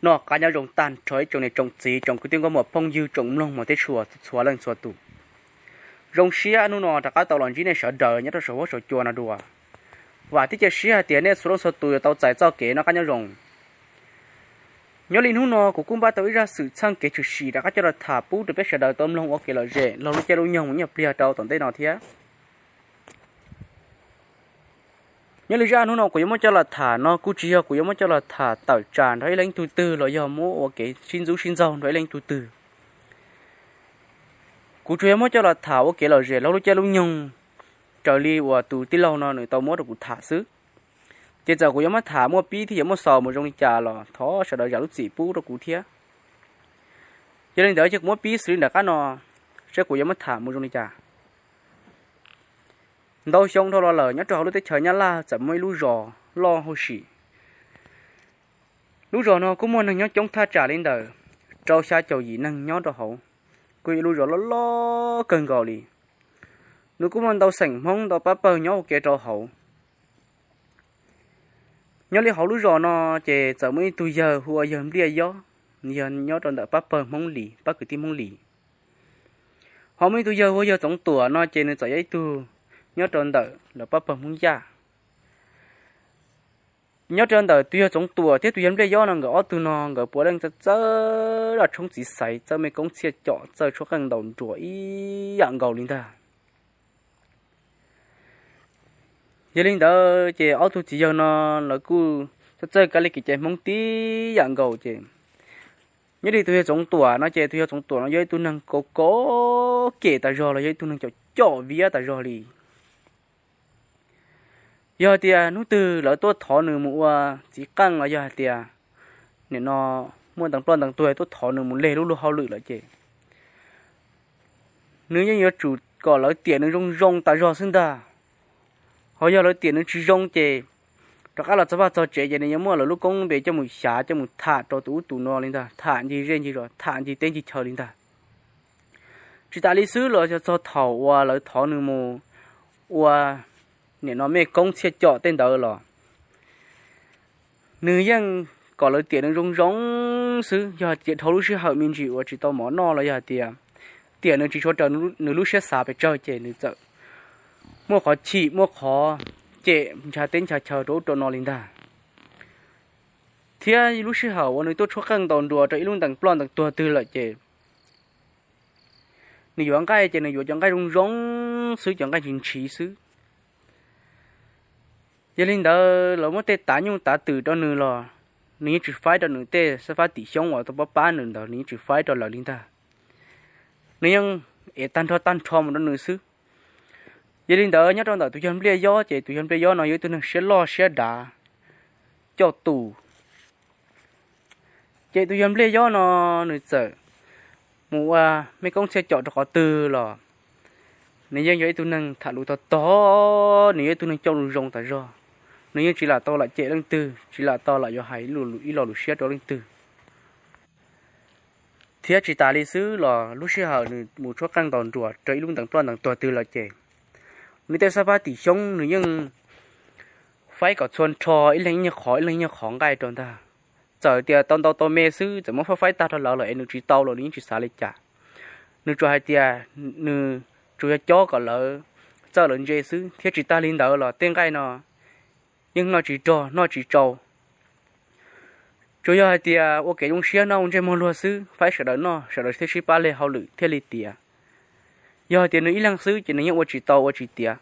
Noj qab nyob zoo tag nrho ib tsoom niam tsoom txiv, tsoom kwv tij nkauj muam phooj ywg, tsoom mloog mos teb suas txhua leej txhua tus. Zoo siab hnub no rov qab tau los ntsib nej sawv daws nyob rau saum huab saum cua no dua. Vam thiab cia siab hais tias nej txhua leej txhua tus yuav tau txais txoj kev noj qab nyob zoo. Nyob li hnub no kuv kuj npaj tau ib zaj xwm txheej kev tshwm sim rov qab coj los tham pub rau peb sawv daws tau mloog ua kev lom zem laug lub caij lub nyoog mus ib nyuag pliag rau tom ntej no thiab. Nyob li zaj hnub no kuv yuav muab coj los tham no kuj tsis yog kuv yuav muab coj los tham tawm tsam nrog ib leej tug twg los yog muab ua kev sib ntxub sib ntxaug nrog ib leej tug twg. Kuv tsuas yog muab coj los tham ua kev lom zem laug lub caij lub nyoog raws li uas tus tij laug no nws tau muab rau kuv tham xwb. Ces txawm kuv yuav muab tham muaj pib thiab yuav muaj xaus mus zoo li cas los thov sawv daws zam lub txim pub rau kuv thiab. Yog li ntawd ces kuv muab pib xws li nram qab no, saib kuv yuav muab tham mus zoo li cas. Ntau xyoo dhau los lawm nyob rau hauv lub teb chaws Nyab Laj txawm muaj ib lub zos loj huv si. Lub zos no kuj muaj neeg nyob coob thaj tsam li ntawm rau xya caum yim neeg nyob rau hauv, kuj yog ib lub zos loj loj kawg nkaus li. Nws kuj muaj ntau xeem Hmoob ntau pab pawg nyob ua ke rau hauv. Nyob li hauv lub zos no ces txawm muaj ib tug yawg hu ua yawg Npliaj Yob, nws yog nyob rau ntawm pab pawg Hmoob Lis, pab kwv tij Hmoob Lis. Ho muaj ib tug yawg hu ua yawg Txoov Tuam no ces nws txawm yog ib tug nyob rau ntawm lawv pab pawg Hmoob Yaj. Nyob rau ntawm tus yawg Txoov Tuam thiab tus yawg Npliaj Yob no nkawd ob tug no nkawd puav leej txawj txawj zaj tshoob txiv xaiv, txawj mej koob txhiaj com, txawj tshuab qeej ntaus nruas ib yam nkaus li ntag. Yog li ntawd ces ob tug txiv yawg no lawv kuj txawj txawj kab li kev cai Hmoob tib yam nkaus ces nyob li tus yawg Txoov Tuam no ces tus yawg Txoov Tuam no yog ib tug neeg kaus kaus kem tas zog los yog ib tug neeg com com viab tas zog li. Yog hais tias hnub twg lawv tuaj thov nws mus ua txiv qeej los yog hais tias nim no muaj ntees ploj ntees tuag tuaj thov nws mus leg lub luag hauj lwm lawm ces nws yeej yuav tsum kom lawv tiam nws zoo zoo tas zog xwb ntag. Ho yog lawv tiam nws tsis zoo ces rov qab los txog vaj txog tsev ces nws yuav muab lawv lub koob npe coj mus xyav coj mus tham rau tus ub tus no li ntag, tham ncig zej ncig zos, tham ncig teb ncig chaw li ntag. Tsis tas li xwb los yog txog thaum uas lawv thov nws mus ua nim no mej koob txhiaj com tej ntawd los nws yeej kom lawv tiam nws zoo zoo xwb. Yog hais tias dhau lub sij hawm me ntsis uas tsis tau mov noj los yog hais tias tiam nws tsis tshua raws nws lub siab xav pes tsawg ces nws txawm muaj qhov chim muaj qhov cem ncha teb ncha chaw rau ub rau no li ntag. Thiab lub sij hawm uas nws tuaj tshuab qeej ntaus nruas rau ib lub ntees ploj ntees tuag twg lawm ces nws yuav nqaij ces nws yuav cov nqaij zoo zoo xwb, cov nqaij ntshiv ntshiv xwb. Yog li ntawd lawv muab tej tav nyuj tav twm rau nws los nws yeej tsis faib rau nws tej xab fab tim xyoob uas tau pab pab nws ntawd, nws yeej tsis faib rau lawv li ntag. Nws yeej ev tag nrho tag nrho mus rau nws xwb. Yog li ntawd nyob rau ntawm tus yawg Npliaj Yob ces tus yawg Npliaj Yob no yog ib tug neeg siab loj siab dav coj tus. Ces tus yawg Npliaj Yob no nws txawm mus ua mej koob txhiaj com rau qhov twg los nws yeej yog ib tug neeg tham lus tog tog, nws yog ib tug neeg coj lus zoo tas zog. Nws yeej tsis lam tau lam cem leej twg, tsis lam tau lam yuav hais ib lo lus siab rau leej twg. Thiab tsis tas li xwb los lub sij hawm nws mus tshuab qeej ntaus nruas rau ib lub ntees ploj ntees tuag twg lawm ces nws tej xab fab tim xyoob nws yeej faib kom txhua nrho, ib leeg ib nyuag qhov ib leeg ib nyuag qhov nqaij rau ntag. Txawm tias tau ntau tau me xwb, txawm muab faib faib tag rau lawv los es nws tsis tau los nws yeej tsis xav li cas. Nws tsuas hais tias nws tsuas yog cob kom lawv txawj lawv ntse xwb, thiab tsis tas li ntawd los tej nqaij no yeej noj tsis rog noj tsis tsau. Tsuas yog hais tias ua kev zoo siab noj ua ntsej muag luag xwb, faib sawv daws noj sawv daws thiaj sib pab leg hauj lwm thiaj li tiav. Yog hais tias nws ib leeg xwb ces nws yeej ua tsis tau ua tsis tiav.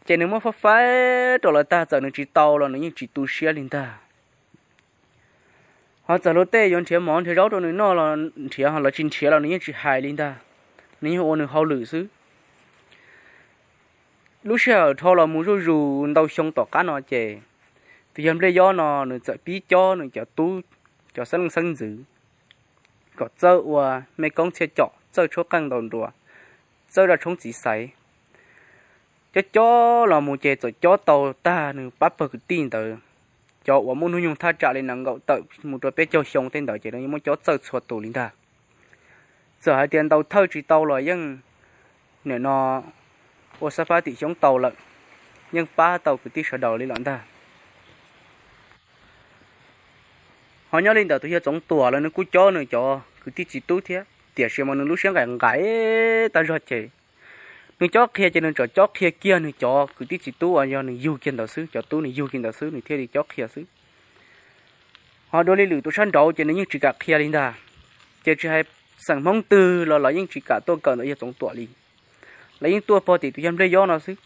Ces nws muab faib faib rau lawv tag, txawm nws tsis tau los nws yeej tsis tu siab li ntag. Ho txawm luag tej yuav nrhiav mov nrhiav zaub rau nws noj los nrhiav, ho lawv tsis nrhiav los nws yeej tsis hais li ntag. Nws yeej ua nws hauj lwm xwb. Lub sij hawm dhau los mus zuj zus ntau xyoo tom qab no ces tus yawg Npliaj Yob no nws txawm pib cob nws cov tub, cov xeeb leej xeeb ntxwv kom txawj ua mej koob txhiaj com, txawj tshuab qeej ntaus nruas, txawj zaj tshoob txiv xaiv. Cob cob los mus ces txawm cob tau tag nws pab pawg kwv tij ntawd, cov uas muaj hnub nyoog thaj tsam li nees nkaum tawm mus rau peb caug xyoo tej ntawd ces nws yeej muab cob txawj txhua tus li ntag. Txawm hais tias ntaus thawj tsis tau los yeej nim no ua xab fab tim xyoob tau lawm, yeej pab tau kwv tij sawv daws li lawm ntag. Ho nyob li ntawm tus yawg Txoov Tuam los nws kuj cob nws cov kwv tij txiv tub thiab, tiam sis mas nws lub siab nqaim nqaim tag zog ces nws cob qhia ces nws tseem cob qhia kiag nws cov kwv tij txiv tub uas yog nws yug kiag ntawd xwb, cov tub nws yug kiag ntawd xwb nws thiaj li cob qhia xwb. Ho dua li lwm tus sab nraud ces nws yeej tsis kam qhia li ntag. Ces tsis hais xeem Hmoob twg los lawv yeej tsis kam tuaj kawm ntawm yawg Txoov Tuam li. Lawv yeej tuaj pog tim tus yawg Npliaj Yob no xwb.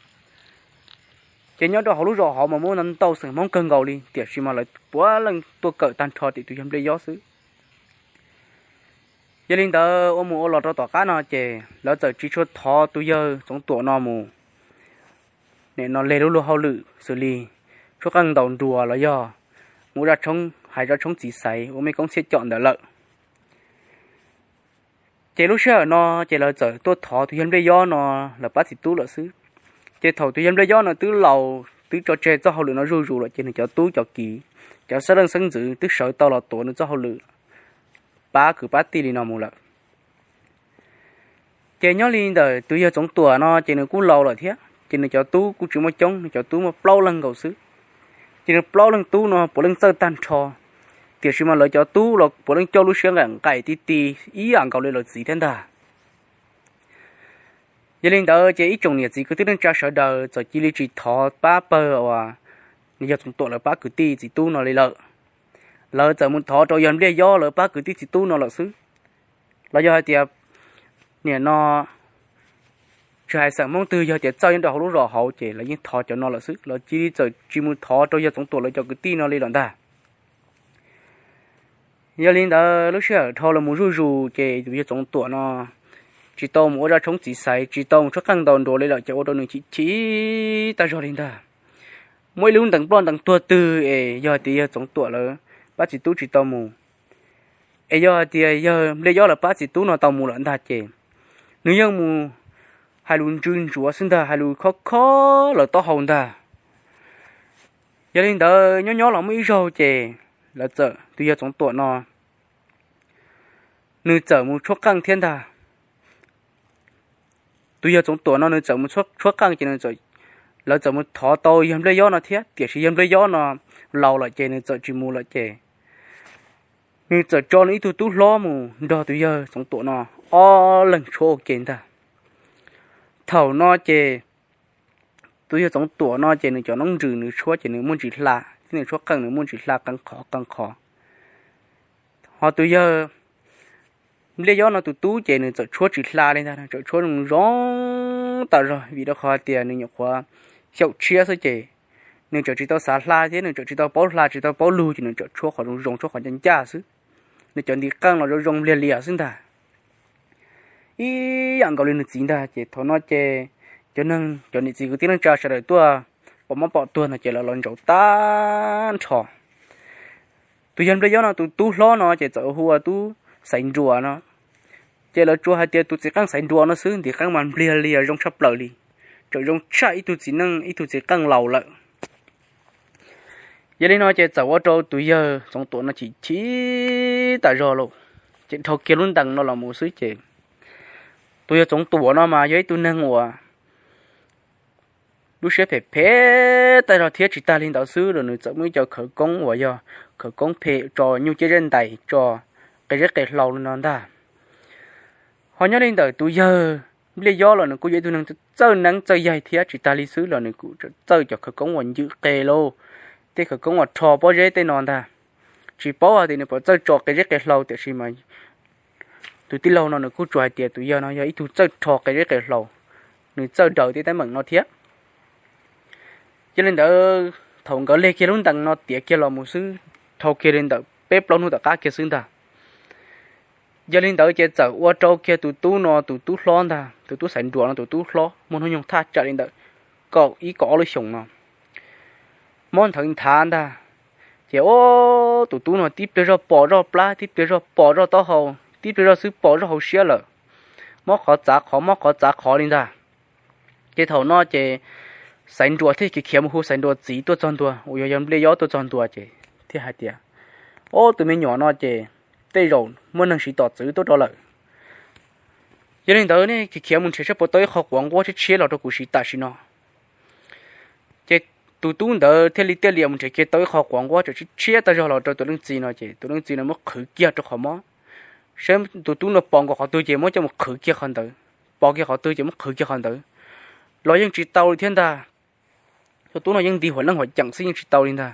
Ces nyob rau hauv lub zos hauv mas muaj ntau xeem Hmoob kawg nkaus li, tiam sis mas lawv puav leej tuaj kawm tag nrho tim tus yawg Npliaj Yob xwb. Yog li ntawd ua mus ua los rau tom qab no ces lawv txawm tsis tshua thov tus yawg Txoov Tuam no mus, nim no leg lub luag hauj lwm xws li tshuab qeej ntaus nruas los yog mus ua zaj tshoob, hais zaj tshoob txiv xaiv ua mej koob txhiab com ntawd lawm. Ces lub sij hawm no ces lawv txawm tuaj thov tus yawg Npliaj Yob no lawv pab txiv tub lawm xwb. Ces thaum tus yawg Npliaj Yob no twb laus twb tso tseg txoj hauj lwm no zuj zus lawm ces nws cov tub cov kiv, cov xeeb leej xeeb ntxwv twb sawv tau los tuav nws txoj hauj lwm pab kwv pab tij li no mus lawm. Ces nyob li ntawm tus yawg Txoov Tuam no ces nws kuj laus lawm thiab ces nws cov tub kuj tsis muaj coob, nws cov tub muaj plaub leeg nkaus xwb. Ces nws plaub leeg tub no puav leej txawj tag nrho, tiam sis mas lawv cov tub los puav leej coj lub siab nqaim nqaim ti ti ib yam nkaus li lawv txiv thiab ntag. Yog li ntawd ces ib tsoom niam txiv kwv tij neej tsa sawv daws txawm cia li tsis thov pab pawg uas yawg Txoov Tuam lawv pab kwv tij txiv tub no li lawm. Lawv txawm mus thov rau yawg Npliaj Yob lawv pab kwv tij txiv tub no lawm xwb. Los yog hais tias nim no tsis hais xeem Hmoob twg yog tias txawj nyob rau hauv lub zos hauv ces lawv yeej thov cov no lawm xwb, lawv cia li txawm tsis mus thov rau yawg Txoov Tuam lawv cov kwv tij no li lawm ntag. Yog li ntawd lub sij hawm dhau los mus zuj zus ces tus yawg Txoov Tuam no tsis tau mus ua zaj tshoob txiv xaiv, tsis tau mus tshuab qeej ntaus nruas li lawm ces ua rau nws chim chim tag zog li ntag. Muaj ib lub ntees ploj ntees tuag twg es yog tias yawg Txoov Tuam lawv pab txiv tub tsis tau mus, es yog hais tias yawg Npliaj Yob lawv pab txiv tub no tau mus lawm ntag ces nws yeej mus hais lus ntsws ntsuav xwb ntag, hais lus khob khob lawv taub hau ntag. Yog li ntawd nyob nyob los muaj ib zaug ces lawv txawm, tus yawg Txoov Tuam no nws txawm mus tshuab qeej thiab ntag. Tus yawg Txoov Tuam no nws txawm mus tshuab qeej ces lawv txawm mus thov tau yawg Npliaj Yob no thiab, tiam sis yawg Npliaj Yob no laus lawm ces nws txawm tsis mus lawm ces nws txawm tso nws ib tug tub hlob mus nrog tus yawg Txoov Tuam no ob leeg tshuab ua ke ntag. Thaum no ces tus yawg Txoov Tuam no ces nws cov noob nrws nws tshuab ces nws muaj ntsis hla thiab nws tshuab qeej nws muaj ntsis hla qee qhov qee qhov. Ho tus yawg Npliaj Yob no tus tub ces nws txawm tshuab tsis hla li ntag, nws txawm tshuab zoo zoo tas zog vim rau qhov hais tias nws nyuam qhuav xyaum tshiab xwb ces nws txawm tsis tau xav hla thiab nws txawm tsis tau paub hla tsis tau paub lug ces nws txawm tshuab qhov zoo zoo tshuab qhov ncaj ncaj xwb. Nws cov ntiv qeej los zoo zoo liag lias xwb ntag, ib yam nkaus li nws txiv ntag. Ces thaum no ces cov neeg cov niam txiv kwv tij neej tsa sawv daws tuaj pom mob pom tuag no ces lawv los ntsaum tag nrho. Tus yawg Npliaj Yob no tus tub hlob no ces txawm hu ua tub Xaiv Nruas no. Ces lawv tsuas hais tias tus txiv qeej Xaiv Nruas no xwb, ntiv qeej mas npliag lias zoo tshaj plaws li, txawm zoo tshaj ib tug txiv neej ib tug txiv qeej laus lawm. Yog li no ces txawm ua rau tus yawg Txoov Tuam no chim chim tas zog lauj. Ces dhau kiag lub ntees no los mus xwb ces tus yawg Txoov Tuam no mas yog ib tug neeg uas lub siab phem phem tag zog thiab tsis tag li ntawd xwb los nws txawm muaj ib co khawv koob uas yog khawv koob phem tso nyuj ciab zeb ntais tso qe zeb qe hlau li no ntag. Ho nyob li ntawm tus yawg Npliaj Yob los nws kuj yog ib tug neeg txawj neeb txawj yaig thiab tsis tag li xwb los nws kuj txawj cov khawv koob uas ncwm qe lauj, tej khawv koob uas rho pob zeb tej no ntag. Tsis paub hais tias nws puas txawj tso qe zeb qe hlau tiam sis mas tus tij laug no nws kuj tsuas hais tias tus yawg no yog ib tug txawj rho qe zeb qe hlau, nws txawj daws tej teeb meem no thiab. Yog li ntawd thaum nkawd leg kiag lub ntees no tiav kiag los mus xwb, dhau kiag li ntawm peb plaub hnub tom qab kiag xwb ntag. Yog li ntawd ces txawm ua rau kiag tus tub no tus tub hlob ntag, tus tub Xaiv Nruas no tus tub hlob muaj hnub nyoog thaj tsam li ntawm kaum ib kaum ob lub xyoos no, mob nthawv nthav ntag. Ces o, tus tub no tib pliag zoj pom zoj plab, tib pliag zoj pom zoj taub hau, tib pliag zoj xwb pom zoj hauv siab lawm, mob qhov txav qhov mob qhov txav qhov li ntag. Ces thaum no ces Xaiv Nruas thiaj khiav khiav mus hu Xaiv Nruas txiv tuaj txog ntua uas yog yawg Npliaj Yob tuaj txog ntua ces thiaj hais tias, o, tus me nyuam no ces tej zaum muaj neeg siv tom txwv tuaj rau lawm. Yog li ntawd nej khiav khiav mus nrhiav saib puas tau ib qho quav nquab tshiab tshiab los rau kuv siv tam sim no. Ces Tus tub ntawd thiaj li tiaj lias mus nrhiav kiag tau ib qho quav nquab tsam tshiab tshiab tag zog los rau tus leej txiv no ces tus leej txiv no muab qhwv kiag rau qhov mob. Saib tus tub no pom nkaus qhov twg ces muab coj mus qhwv kiag qhov ntawd, pom kiag qhov twg ces muab qhwv kiag qhov ntawd, los yeej tsis tau li thiab ntag. Tus tub no yeej nti huam leej huam ceem xwb yeej tsis tau li ntag.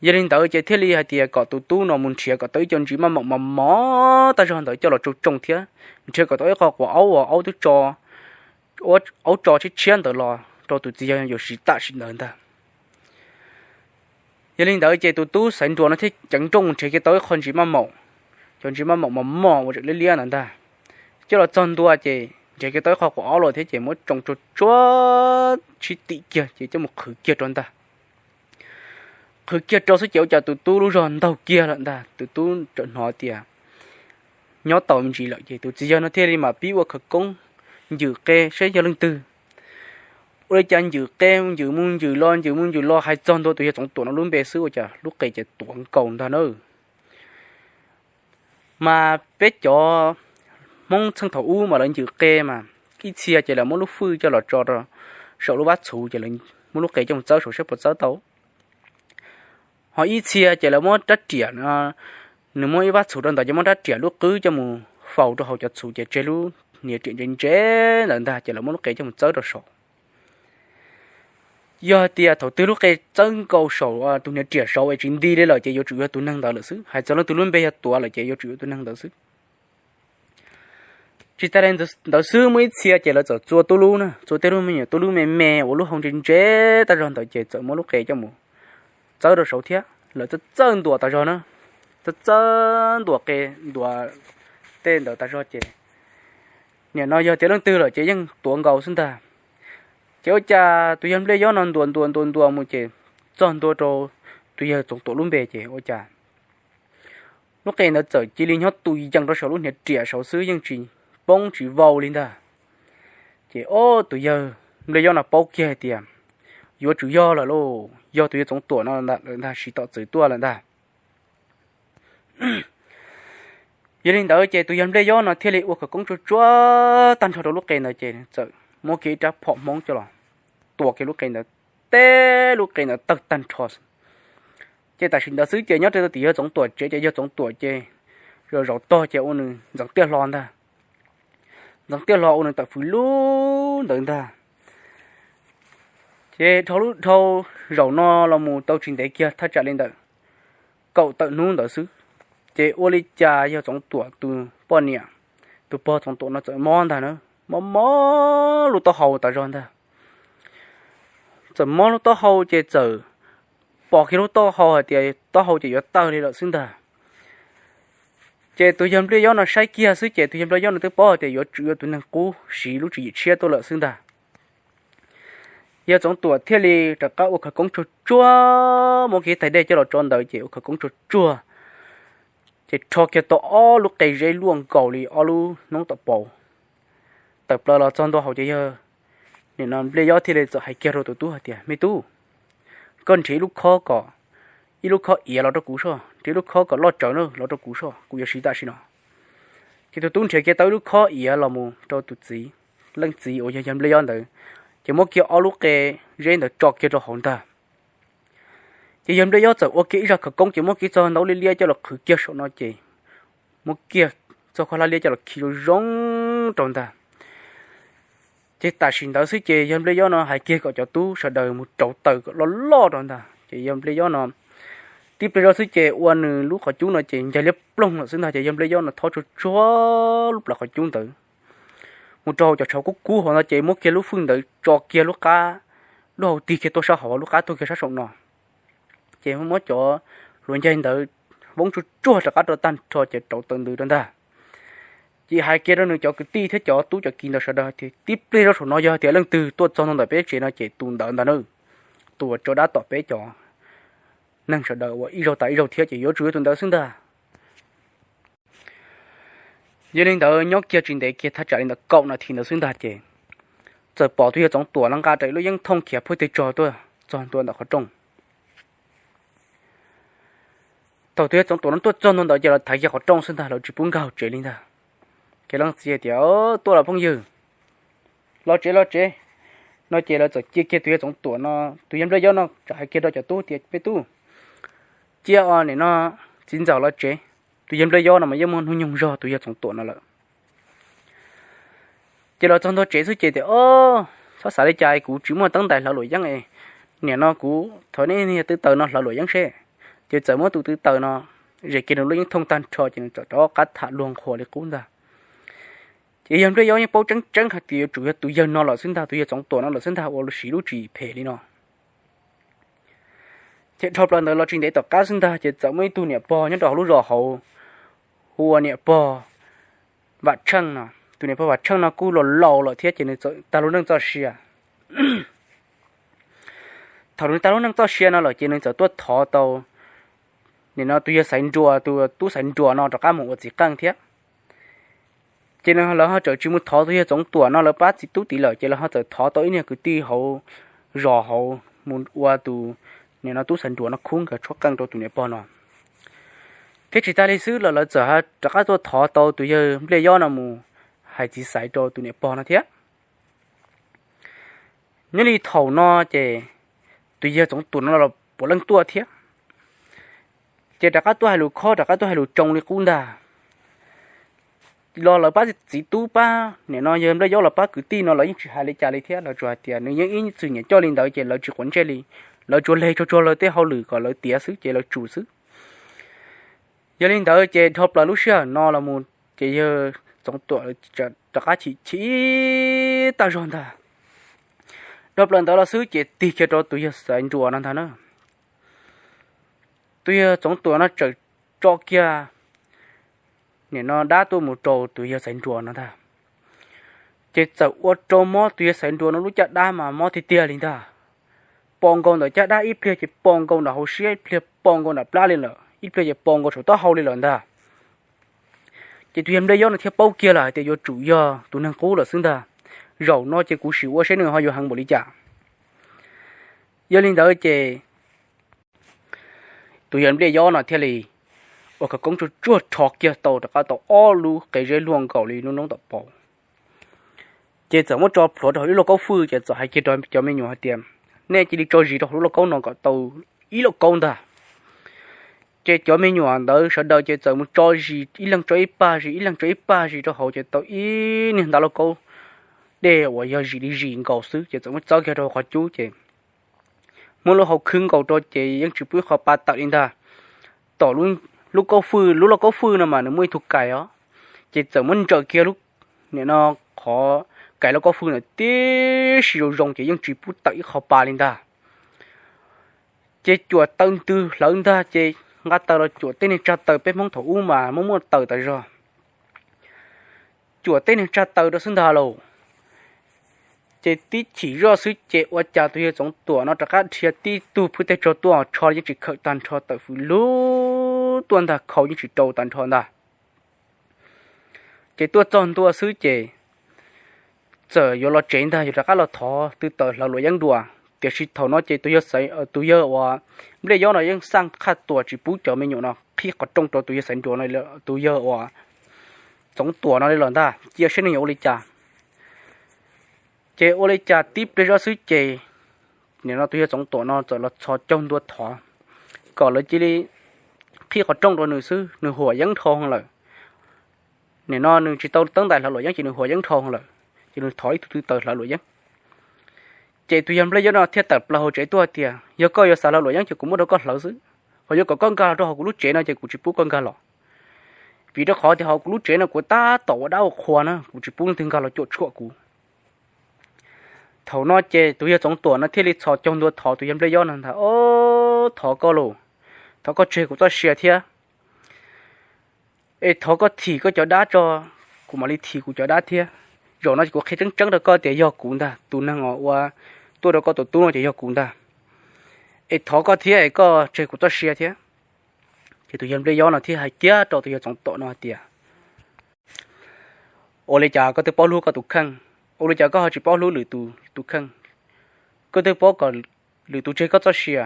Yog li ntawd ces thiaj li hais tias kom tus tub no mus nrhiav kom tau ib co ntsis maj maum mos mos tag zog ntawd coj los tsoo tsoo thiab, nrhiav kom tau ib qho quav aub uas aub twb tso, aub tso tshiab tshiab ntawd los rau tus txiv yawg yuav siv tam sim ntawd ntag. Yog li ntawd ces tus tub xaiv nruas no thiaj ceev nrooj mus nrhiav kiag tau ib qho ntsis maj maum, cov ntsis maj maum mos mos uas tseem liab liab ntawd ntag. Coj los txog ntua ces nrhiav kiag tau ib qho quav aub los thiab ces muab tsoo tsuag tsuag tshib tim kiag ces coj mus qhwv kiag rau ntag. Qhwv kiag rau xwb ces ua cas tus tub lub zog ntaug kiag lawm ntag. Tus tub txawm hnov tias nyob tau me ntsis lawm ces tus txiv yawg no thiaj li mam pib ua khawv koob ncws qe saib yog leej twg. Ua li cas ncws qe, ncws mus ncws los, ncws mus ncws los hais txog ntua tus yawg Txoov Tuam no lub npe xwb ua cas lub qe ces tuav nkaus ntag na. Mas peb cov Hmoob txheej thaum ub mas lawv ncws qe mas ib txhia ces lawv muab lub fwj coj los tso rau saum lub vab txhuv ces lawv muab lub qe coj mus txawb saud saib puas txawb tau. Ho ib txhia ces lawv muab rab riam, nws muab ib vab txhuv rau ntawd ces muab rab riam lub qwb coj mus faus rau hauv cov txhuv ces tseg lub hniav riam ntse ntse ntawd ntag ces lawv muab lub qe coj mus txawb rau saud. Yog hais tias thaum twg lub qe txawb nkaus saum tus hniav riam saud es tsis nti li lawm ces yuav tsum yog tus neeg ntawd lawm xwb, hais txog leej twg lub npe yog Tuav lawm ces yuav tsum yog tus neeg ntawd xwb. Tsis tas li ntawd xwb muaj ib txhia ces lawv txawm txua tub lub na, txua tej lub me nyuam tub lub me me uas lub hau ntse ntse tag zog ntawd ces txawm muab lub qe coj mus txawb rau saud thiab. Lawv txawj txawj ntuas tas zog na, txawj txawj ntuas qe, ntuas tej ntawd tas zog ces nim no yog tias leej twg lawm ces yeej tuav nkaus xwb ntag. Ces ua cas tus yawg Npliaj Yob no ntuas ntuas ntuas ntuas mus ces txog ntua rau tus yawg Txoov Tuam lub npe ces ua cas lub qe ntawd txawm cia li nyob tu yees rau saum lub hniav riam saud xwb yeej tsis poob tsis vau li ntag. Ces ob tus yawg Npliaj Yob no paub kiag hais tias yuav tsum yog lawm lauj, yog tus yawg Txoov Tuam no lawm ntag, siv tom txwv tuaj lawm ntag. Yog li ntawd ces tus yawg Npliaj Yob no thiaj li ua khawv koob tsuag tsuag tag nrho rau lub qe ntawd ces txawm muab kiag ib rab phom Hmoob coj los tua kiag lub qe ntawd, teb lub qe ntawd tawg tag nrho. Ces tam sim ntawd xwb ces nyob rau tim yawg Txoov Tuam tsev ces yawg Txoov Tuam ces zaum zaum tog ces ua nws ntxeev tiaj hlo ntag. Ntxeev tiaj hlo ua nws tawm fws lub ntawd ntag. Ces dhau lub dhau zaum no los mus tau tsis ntev kiag thaj tsam li ntawm kaum tawm hnub ntawd xwb, ces ua li cas yawg Txoov Tuam tus poj niam, tus pog Txoov Tuam no txawm mob ntag na, mob mob lub taub hau tas zog ntag. Txawm mob lub taub hau ces txawm pom kiag lub taub hau hais tias taub hau ces yuav tawg li lawm xwb ntag. Ces tus yawg Npliaj Yob no saib kiag xwb ces tus yawg Npliaj Yob no twb paub hais tias yuav tsum yog tus neeg qub siv lub tswv yim tshiab tuaj lawm xwb ntag. Yawg Txoov Tuam thiaj li rov qab ua khawv koob tsuag tsuag, muab kiag tais dej coj los tso ntawd ces ua khawv koob tsuag tsuag, ces rho kiag tau ob lub qe zeb luaj nkaus li ob lub noob tom paus tawm plaws los txog ntua hauv ces yawg, nim no Npliaj Yob thiaj li txawm hais kiag rau tus tub hais tias, Me tub, koj nrhiav ib lub khob kom, ib lub khob iav los rau kuv soj, nrhiav ib lub khob kom loj tsawv na los rau kuv soj, kuv yuav siv tam sim no. Ces tus tub nrhiav kiag tau ib lub khob iav los mus rau tus txiv, leej txiv uas yog yawg Npliaj Yob ntawd, ces muab kiag ob lub qe zeb ntawd tso kiag rau hauv ntag. Ces yawg Npliaj Yob txawm ua kiag ib zaj khawv koob ces muab kiag txoj ntaub liab liab coj los qhwv kiag saum no ces muab kiag txoj khaub hlab liab coj los khi zoo zoo rau ntag. Ces tam sim ntawd xwb ces yawg Npliaj Yob no hais kiag kom cov tub sawv daws mus rauv taws kom loj loj rau ntag. Ces yawg Npliaj Yob no tib pliag zoj xwb ces ua nws lub qhov cub no ces ncaig liab ploog lawm xwb ntag. Ces yawg Npliaj Yob no thob tsuag tsuag lub plawv qhov cub ntawd mus rau hauv cov tshauv kub kub hauv no ces muab kiag lub fwj ntawd tso kiag lub qab, lub hau tig kiag tuaj sab hauv, lub qab tuag kiag sab saum no. Ces muab cov hluav ncaig ntawd voob tsuag tsuag rov qab rau tag nrho ces rauv taws ntws rau ntag. Ces hais kiag rau nws cov kwv tij thiab cov tub cov kiv ntawd sawv daws tias, Tib pliag zoj saum no yog tias leej twg tuaj txog ntua ntawm peb tsev no ces tus ntawd ntag na, tus uas tso dab tom peb cov neeg sawv daws ua ib zaug tas ib zaug thiab ces yuav tsum yog tus ntawd xwb ntag. Yog li ntawd nyob kiag tsis ntev kiag thaj tsam li ntawm kaum nas this ntawd xwb ntag ces txawm pom tus yawg Txoov Tuam no nqa rawv lub yeeb thooj khiav phuj tig tsog tuaj txog ntua ntawm qhov rooj. Thaum tus yawg Txoov Tuam no tuaj txog ntua ntawd ces lawv thaiv kiag qhov rooj xwb ntag, lawv tsis pub nkag hauv tsev li ntag. Ces leej txiv tias, Tuaj los phooj ywg, los tsev los tsev, No ces lawv txawm cia kiag tus yawg Txoov Tuam no, tus yawg Npliaj Yob no txawm hais kiag rau cov tub tias, Me tub, cia os nim no txiv ntxawm los tsev. Tus yawg Npliaj Yob no mas yeej muaj hnub nyoog zog tus yawg Txoov Tuam no lawm. Ces los txog ntua tsev xwb ces tias, O, txhob xav li cas, kuv tsis muaj teeb ntais hlawv luam yeeb. Nim no kuv thov nej niag tub taws no hlawv luam yeeb seb. Ces txawm muab tus tub taws no zes kiag nws lub yeeb thooj tag nrho ces nws txawm rov qab tham luag nqhuas li qub ntag. Ces yawg Npliaj Yob yeej paub tseeb tseeb hais tias yuav tsum yog tus yawg no lawm xwb ntag, tus yawg Txoov Tuam no lawm xwb ntag uas siv lub tswv yim phem li no. Ces dhau plaws ntawd los tsis ntev tom qab xwb ntag ces txawm muaj ib tug niam pog nyob rau hauv lub zos hauv, hu ua niam pog Vam Tsheej no. Tus niam pog Vam Tsheej no kuj los laus lawm thiab ces nws txawm tag lub neej txoj sia. Thaum nws tag lub neej txoj sia no lawm ces nws txawm tuaj thov tau nim no tus yawg Xaiv Nruas, tus tub Xaiv Nruas no rov qab mus ua txiv qeej thiab. Ces lawv ho txawm tsis mus thov tus yawg Txoov Tuam no lawv pab txiv tub tid lawm ces lawv ho txawm thov tau ib niag kwv tij hauv zos hauv mus ua tus nim no tub Xaiv Nruas no khub nkawd tshuab qeej rau tus niam pog no. Thiab tsis tas li xwb los lawv txawm rov qab tuaj thov tau tus yawg Npliaj Yob no mus hais txiv xaiv rau tus niam pog no thiab. Nyob li thaum no ces tus yawg Txoov Tuam no los puav leej tuaj thiab. Ces rov qab tuaj hais lus khob, rov qab tuaj hais lus tsoo li qub ntag. Los lawv pab txiv tub pab nim no yawg Npliaj Yob los pab kwv tij no lawv yeej tsis hais li cas li thiab, lawv tsuas hais tias nws yeej ib txwm nyiam coj li ntawd ces lawv tsis quav ntsej li. Lawv tsuas leg tsuag tsuag lawv tej hauj lwm kom lawv tiav xwb ces lawv tsum xwb. Yog li ntawd ces dhau plaws lub sij hawm no los mus ces yawg Txoov Tuam rov qab chim chim ib tag zog ntag. Dhau plaws ntawd los xwb ces tig kiag rau tus yawg Xaiv Nruas no ntag na. Tus yawg Txoov Tuam no txawm tso kiag nim no dab tuaj mus rau tus yawg Xaiv Nruas no ntag. Ces txawm ua rau mob tus yawg Xaiv Nruas no lub caj dab mas mob tiag tiag li ntag. Pos nkaus ntawm caj dab ib pliag ces pos nkaus nram hauv siab, ib pliag pos nkaus nram plab li lawm, ib pliag ces pos nkaus saum taub hau li lawm ntag. Ces tus yawg Npliaj Yob no thiaj paub kiag lawm hais tias yuav tsum yog tus neeg qub lawm xwb ntag. Zaum no ces kuv sim ua seb nws ho yuav heev npaum li cas. Yog li ntawd ces tus yawg Npliaj Yob no thiaj li ua khawv koob tsuag tsuag rho kiag tau rov qab tau ob lub qe zeb luaj nkaus li lub noob tom paus. Ces txawm muab tso plhuav rau hauv ib lauj kaub fwj ces txawm hais kiag rau cov me nyuam hais tias, Nej cia li tso zis rau hauv lub lauj kaub no kom tau ib lauj kaub ntag. Ces cov me nyuam ntawd sawv daws ces txawm mus tso zis, ib leeg tso ib pag zis, ib leeg tso ib pag zis rau hauv ces tau ib niag nta lauj kaub dej uas yog zis li zis nkaus xwb ces txawm muab txawb kiag rau hauv qhov cub ces muab lub hau khwb nkaus rau ces yeej tsis pub ib qho pa tawm li ntag. Tom lub kaub fwj, lub lauj kaub fwj no mas nws muaj ib tug kais os, ces txawm muab ntsaws kiag lub, nim no qhov kais lauj kaub fwj ntawd tib si zoo zoo ces yeej tsis pub tawm ib qho pa li ntag. Ces cuam taws ntws hlawv ntag ces nqa taws los cuam tej niag tsag taws, peb Hmoob thaum ub mas muaj muaj taws tas zog. Cuam tej niag tsag taws rau xwb ntag lauj. Ces tib chim zoj xwb ces ua cas tus yawg Txoov Tuam no rov qab dhia tib tug phwj tej tsog tuaj tsho yeej tsis khawm tag nrho, tawm fws lug tuaj ntag, khau yeej tsis rau tag nrho ntag. Ces tuaj txog ntua xwb ces txawm yuav los tsev ntag, yuav rov qab los thov tw taws hlawv luam yeeb dua. Tiam sis thaum no ces tus yawg, tus yawg uas Npliaj Yob no yeej xaj qhaj tuas tsis pub cov me nyuam no qhib qhov rooj rau tus yawg Xaiv Nruas no, tus yawg uas Txoov Tuam no li los ntag, cia seb nws yuav ua li cas. Ces ua li cas tib pliag zoj xwb ces nim no tus yawg Txoov Tuam no txawm los txhos caug ntua thov kom lawv cia li qhib qhov rooj rau nws xwb, nws huam yeeb dhau lawm. Nim no nws tsis tau teeb ntais hlawv luam yeeb ces nws huam yeeb dhau lawm, ces nws thov ib tug tw taws hlawv luam yeeb. Ces tus yawg Npliaj Yob no thiaj tawm plaws hauv tsev tuaj tias, Yog koj yuav xav hlawv luam yeeb ces kuv muab rau koj hlawv xwb, ho yuav kom koj nkag los rau hauv kuv lub tsev no ces kuv tsis pub koj nkag los, vim rau qhov tias hauv kuv lub tsev no kuv tab tom ua dab ua qhua na, kuv tsis pub leej twg nkag los cuam tshuam kuv. Thaum no ces tus yawg Txoov Tuam no thiaj li txhos caug ntua thov tus yawg Npliaj Yob no ntag, Ob, thov koj los, thov koj tseg kuv txoj sia thiab. Es thov koj thim koj cov dab tso, kuv mam li thim kuv cov dab thiab. Zaum no ces kuv qhia tseeb tseeb rau koj tias yog kuv ntag, tus neeg uas tuaj rau koj tus tub no ces yog kuv ntag. Es thov koj thiab es koj tseg kuv txoj sia thiab. Ces tus yawg Npliaj Yob no thiaj hais kiag rau tus yawg Txoov Tuam no hais tias, Ua li cas koj twb paub hlub koj tus kheej, ua li cas koj ho tsis paub hlub lwm tus tus kheej? Koj twb paub kom lwm tus tseg koj txoj sia,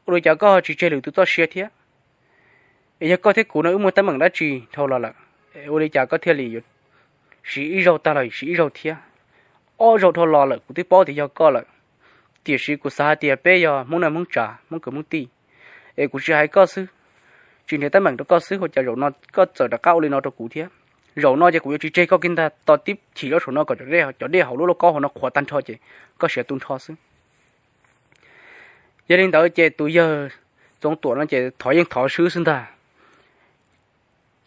ua li cas koj ho tsis tseg lwm tus txoj sia thiab? Es yog koj thiab kuv no wb muaj teeb meem dab tsi dhau los lawm, ua li cas koj thiaj li yuav siv ib zaug tag los siv ib zaug thiab? ob zaug dhau los lawm kuv twb paub tias yog koj lawm, tiam sis kuv xav hais tias peb yog Hmoob neej Hmoob tsav, Hmoob kwv Hmoob tij, es kuv tsis hais koj xwb, tsis nrhiav teeb meem rau koj xwb, ua cas zaum no koj txawm rov qab ua li no rau kuv thiab. Zaum no ces kuv yuav tsis tseg koj kiag ntag, tos tib chim zaub saum no kom cov dej hauv lub lauj kaub hauv no qhuav tag nrho ces koj siav tu nrho xwb. Yog li ntawd ces tus yawg Txoov Tuam no ces thov yeej thov swb xwb ntag.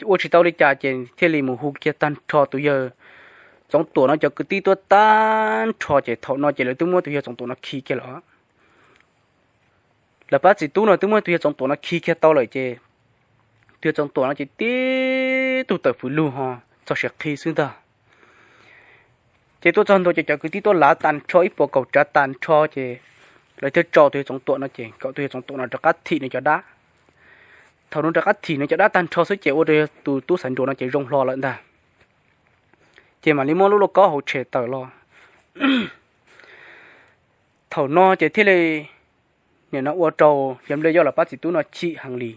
Ua tsis tau li cas ces thiaj li mus hu kiag tag nrho tus yawg Txoov Tuam no cov kwv tij tuaj tag nrho ces thaum no ces lawv twb muab tus yawg Txoov Tuam no khi kiag lawm. Lawv pab txiv tub no twb muab tus yawg Txoov Tuam no khi kiag tau lawm ces tus yawg Txoov Tuam no ces tib tug tawm fws lug ho txog siav qhi xwb ntag. Ces tuaj txog ntua ces cov kwv tij tuaj lav tag nrho ib puas kaum tsav tag nrho ces lawv thiaj tso tus yawg Txoov Tuam no ces kom tus yawg Txoov Tuam no rov qab thim nws cov dab. Thaum nws rov qab thim nws cov dab tag nrho xwb ces ua rau tus tub Xaiv Nruas no ces zoo hlo lawm ntag. Ces mam li muab lub lauj kaub hauv tshem tawm los. Thaum no ces thiaj li nim no ua rau yawg Nplej Yob lawv pab txiv tub no chim heev li.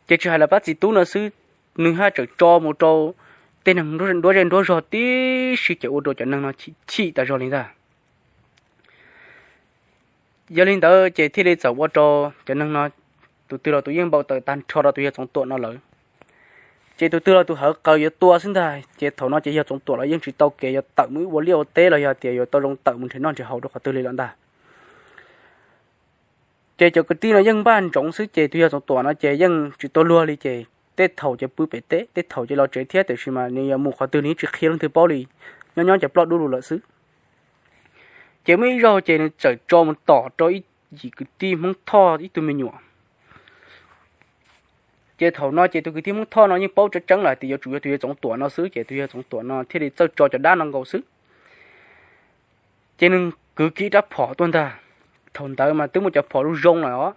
Ces tsis hais lawv pab txiv tub no xwb, nws haj tseem tso mus rau tej neeg nruab zej nruab zog tib si ces ua rau cov neeg no chim tas zog li ntag. Yog li ntawd ces thiaj li txawm ua rau cov neeg no tus twg los tus yeej npau taws tag nrho rau tus yawg Txoov Tuam no lawm. Ces tus twg los tus hawv qaws yuav tua xwb ntag. Ces thaum no ces yawg Txoov Tuam los yeej tsis tau kev yuav tawm mus ib ua liaj ua teb los yog tias yuav tau zoo tawm mus nrhiav noj nrhiav haus rau qhov twg li lawm ntag. Ces cov kwv tij no yeej npaj ntsoov xwb ces tus yawg Txoov Tuam no ces yeej tsis tau luag li ces tej thaum ces pw pem teb, tej thaum ces los tsev thiab, tiam sis mas nws yuav mus qhov twg nws yeej tsis qhia leej twg paub li, nyob nyob cov ploj dub lug lawm xwb. Ces muaj ib zaug ces nws txawm tso mus tom rau ib yim kwv tij Hmoob Thoj ib tug me nyuam. Ces thaum no ces tus kwv tij Hmoob Thoj no yeej paub tseeb tseeb lawm tias yuav tsum yog tus yawg Txoov Tuam no xwb, ces tus yawg Txoov Tuam no thiaj li txawj tso cov dab no nkaus xwb. Ces nws kwv kiag rab phom tuaj ntag. Thaum ntawd mas twb muaj cov phom zoo zoo lawm os,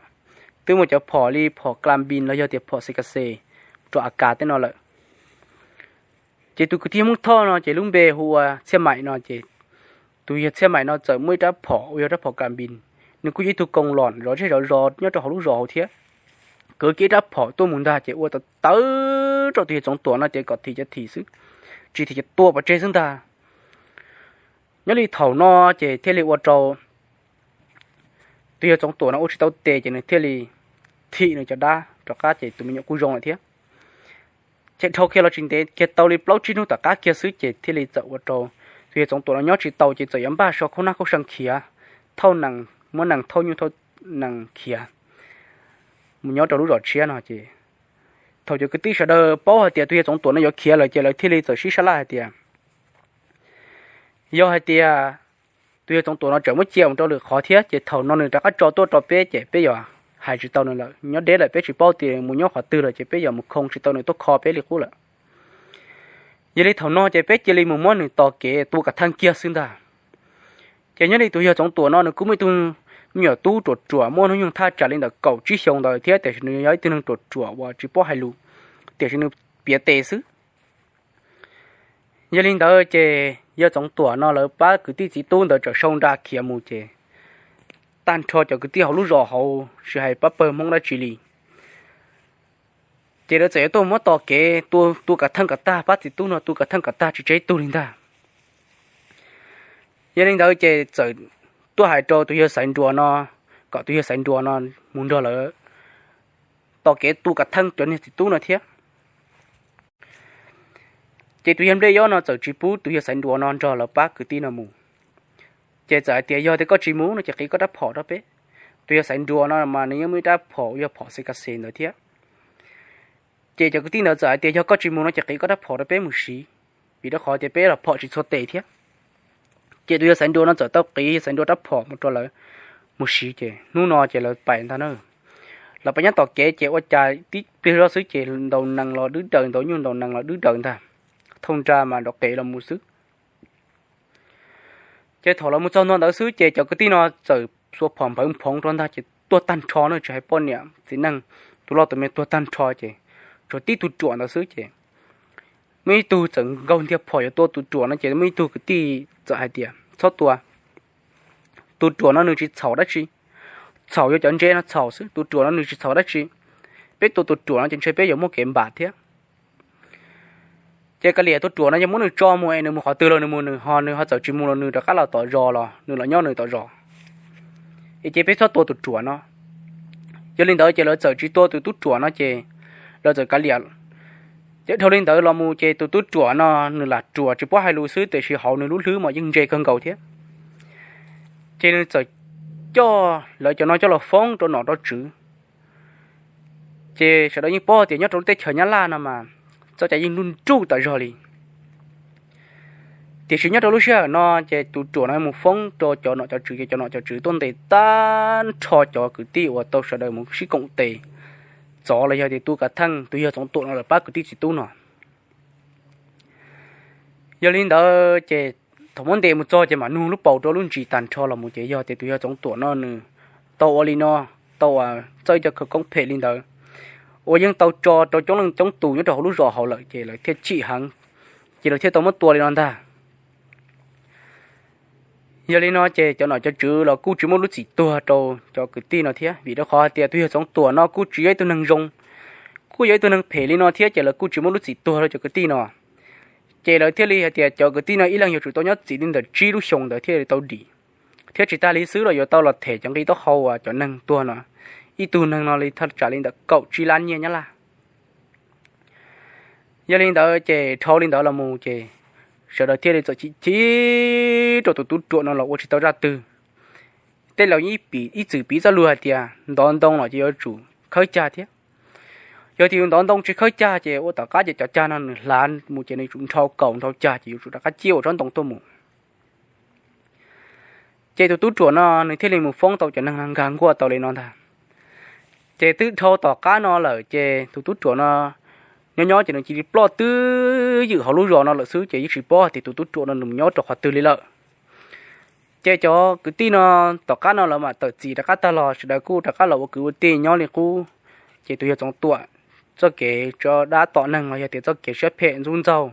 twb muaj cov phom li phom Kla Npis los yog tias phom C K C rau A K tej no lawm. Ces tus kwv tij Hmoob Thoj no ces lub npe hu ua Txhiaj Maim no ces tus yawg Txhiaj Maim no txawm muaj ib rab phom uas yog rab phom Kla Npis, nws kuj yog ib tug koos lom zov zej zov zos nyob rau hauv lub zos hauv thiab. Kwv kiag ib rab phom tuaj mus ntag ces ua tawv tawv rau tus yawg Txoov Tuam no ces kom thim ces thim xwb, tsis thim ces tua pov tseg xwb ntag. Nyob li thaum no ces thiaj li ua rau tus yawg Txoov Tuam no ua tsis tau tes ces nws thiaj li thim nws cov dab rov qab ces tus me nyuam kuj zoo lawm thiab. Ces dhau kiag los tsis ntev kiag tau li plaub tsib hnub tom qab kiag xwb ces thiaj li txawm ua rau tus yawg Txoov Tuam no nyob tsis tau ces txawm yuav npaj so khaub nab khaub seeg khiav, thauj nees, muab nees thauj nyuj thauj nees khiav mus nyob rau lub zos tshiab no ces thaum cov kwv tij sawv daws paub hais tias tus yawg Txoov Tuam no yuav khiav lawm ces lawv thiaj li txawm sib sab laj hais tias yog hais tias tus yawg Txoov Tuam no tseem muab cia mus rau lwm qhov thiab ces thaum no nws rov qab tso tuaj rau peb ces peb yuav hais tsis tau nws lawm, nyob deb lawm peb tsis paub tias mus nyob qhov twg lawm ces peb yuav mus khoo tsis tau nws tuaj kho peb li qub lawm. Yog li thaum no ces peb cia li mus muab nws tos kev tua kav theej kiag xwb ntag. Ces nyob li tus yawg Txoov Tuam no nws kuj muaj ib tug me nyuam tub ruam ruam muaj hnub nyoog thaj tsam li ntawm kaum tsib xyoo ntawd thiab tiam sis nws yog ib tug neeg ruam ruam uas tsis paub hais lus, tiam sis nws piav tes xwb. Yog li ntawd ces yawg Txoov Tuam no lawv pab kwv tij txiv tub ntawd txawm sau nra khiav mus ces tag nrho cov kwv tij hauv lub zos hauv tsis hais pab pawg Hmoob dab tsi li ces lawv txawm yuav tuaj muab tos kev tua, tua kav theej kav tag, pab txiv tub no tua kav theej kav tag tsis tseg ib tug li ntag. Yog li ntawd ces txawm tuaj hais rau tus yawg Xaiv Nruas no kom tus yawg Xaiv Nruas no mus nrog lawv tos kev tua kav theej cov niag txiv tub no thiab. Ces tus yawg Nplej Yob no txawm tsis pub tus yawg Xaiv Nruas no nrog lawv pab kwv tij no mus. Ces txawm hais tias yog tias koj tsis mus no ces qiv koj rab phom rau peb. Tus yawg Xaiv Nruas no mas nws yeej muaj ib rab phom uas yog phom C K C ntawd thiab. Ces cov kwv tij ntawd txawm hais tias yog koj tsis mus no ces qiv koj rab phom rau peb mus siv, vim rau qhov tias peb los phom tsis txhua tes thiab. Ces tus yawg Xaiv Nruas no txawm tau qiv yawg Xaiv Nruas rab phom mus rau lawv mus siv ces hnub no ces lawv pais ntag na. Lawv pais nyob tom kev ces ua cas tib pliag zoj xwb ces ntaus nees los dwb daws, ntaus nyuj ntaus nees los dwb daws ntag, thauj nra mas nrov qev los mus xwb. Ces thaum lawv mus txog ntua ntawd xwb ces cov kwv tij no txawm xuas phom nphawv nphoov rau ntag ces tuag tag nrho na, tsis hais poj niam txiv neej, tus loj tus me tuag tag nrho ces tshuav tib tug ruam ntawd xwb ces muaj ib tug txawm nkaug ntiag phom yuav tua tus ruam no ces muaj ib tug kwv tij txawm hais tias txhob tua, tus ruam no nws tsis txhaum dab tsi, txhaum yog cov ntse no txhaum xwb, tus ruam no nws tsis txhaum dab tsi, peb tua tus ruam no ces ntshe peb yuav muaj kev npam thiab. Ces kav liam tus ruam no yog muab nws tso mus es nws mus qhov twg los nws mus, nws ho nws ho txawm tsis mus los nws rov qab los tom zos los nws los nyob nws tom zos. Es ces peb txhob tua tus ruam no. Yog li ntawd ces lawv txawm tsis tua tus tub ruam no ces lawv txawm kav liam. Ces dhau li ntawd los mus ces tus tub ruam no nws lam ruam tsis paub hais lus xwb tiam sis hauv nws lub hlwb mas yeej ntse kawg nkaus thiab. Ces nws txawm coj lawv cov no coj los foob rau nom rau tswv. Ces sawv daws yeej paub tias nyob rau lub teb chaws Nyab Laj no mas txoj cai yeej nruj nruj tas zog li. Tiam sis nyob rau lub sij hawm no ces tus ruam no mus foob rau cov nom cov tswv ces cov nom cov tswv tuaj ntes tag nrho cov kwv tij uas tau sawv daws mus sib koom tes txov los yog tias tua kav theej tus yawg Txoov Tuam no lawm pab kwv tij txiv tub no. Yog li ntawd ces thaum muab ntes mus txog ces mam nug lub paus rau lub ntsis tag nrho los mus ces yog tias tus yawg Txoov Tuam no nws tau ua li no, tau ua txawj cov khawv koob phem li ntawd uas yeej tau tso rau coob leej coob tus nyob rau hauv lub zos hauv lawm ces lawv thiaj chim heev, ces lawv thiaj tau muab tua li no ntag. Yog li no ces cov nom cov tswv los kuj tsis muaj lub txim tuag rau cov kwv tij no thiab vim rau qhov hais tias tus yawg Txoov Tuam no kuj tsis yog ib tug neeg zoo, kuj yog ib tug neeg phem li no thiab ces lawv kuj tsis muaj lub txim tuag rau cov kwv tij no. Ces lawv thiaj li hais tias cov kwv tij no ib leeg yuav tsum tau nyob txim li ntawm tsib lub xyoos ntawd thiaj li tau dim, thiab tsis tag li xwb los yuav tau los them cov nqi taub hau uas cov neeg tuag no, ib tug neeg no li thaj tsam li ntawm kaum tsib lab nyiaj Nyab Laj. Yog li ntawd ces dhau li ntawd los mus ces sawv daws thiaj li txawm chim chim rau tus tub ruam no los ua tsis tau zaj twg. Tej laus ib txwm piv txoj lus hais tias ntov ntoo los ces yuav tsum khawb cag thiab. Yog tias yus ntov ntoo tsis khawb cag ces ua tom qab ces cov cag no nws hlav mus ces nws yuav tsum nrhau kaus nrhau cag ces yuav tsum rov qab ciaj ua tsob ntoo tuaj mus. Ces tus tub ruam no nws thiaj li mus foob tau cov neeg no nkag nkuaj tau li no ntag. Ces twb dhau tom qab no lawm ces tus tub ruam no nyob nyob ces nws cia li ploj twb ywm hauv lub zos no lawm xwb ces yeej tsis paub hais tias tus tub ruam no nws mus nyob rau qhov twg li lawm. Ces cov kwv tij no tom qab no lawv mam tawm txim rov qab tag los sawv daws kuj rov qab los ua kwv ua tij nyob li qub. Ces tus yawg Txoov Tuam txoj kev tso dab tom neeg los yog tias txoj kev siab phem ntxub ntxaug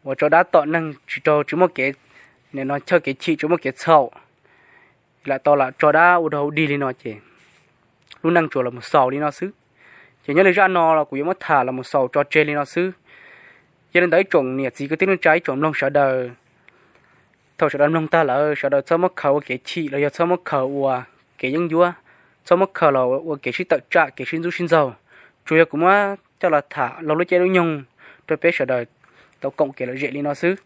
uas tso dab tom neeg tsis raug tsis muaj kev, nim no chaw kev chim tsis muaj kev txhaum, lam tau lam tso dab ua rau dig li no ces lub neej tsuas los mus xaus li no xwb. Ces nyob li zaj no los kuv yuav muab tham los mus xaus tso tseg li no xwb. Yog li ntawd ib tsoom niam txiv kwv tij neej tsa ib tsoom mloog sawv daws, thaum sawv daws mloog tag lawm sawv daws txhob muab khaws ua kev chim los yog txhob muab khaws ua kev yeeb ncuab, txhob muab khaws los ua kev sib tawm tsam kev sib ntxub sib ntxaug. Tsuas yog kuv muab coj los tham laug lub caij lub nyoog rau peb sawv daws tau koom kev lom zem li no xwb.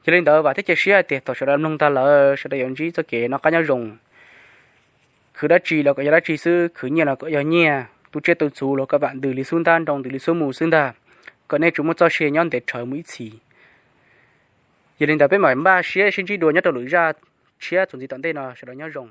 Yog li ntawd vam thiab cia siab hais tias thaum sawv daws mloog tag lawm sawv daws yuav ntsib txoj kev noj qab nyob zoo. Khwv dab tsi los kom yog dab tsi xwb, khwv nyiaj los kom yog nyiaj, tu tsiaj tu txhuv los kom vam ntws li xub ntab, nroo ntws li xub mus xwb ntag, kom nej tsuas muaj txoj sia nyob ntev rhawv mus ib txhis. Yog li ntawd peb mam npaj siab sib ntsib dua nyob rau lwm zaj tshiab txuas ntxiv tom ntej no, sawv daws nyob zoo.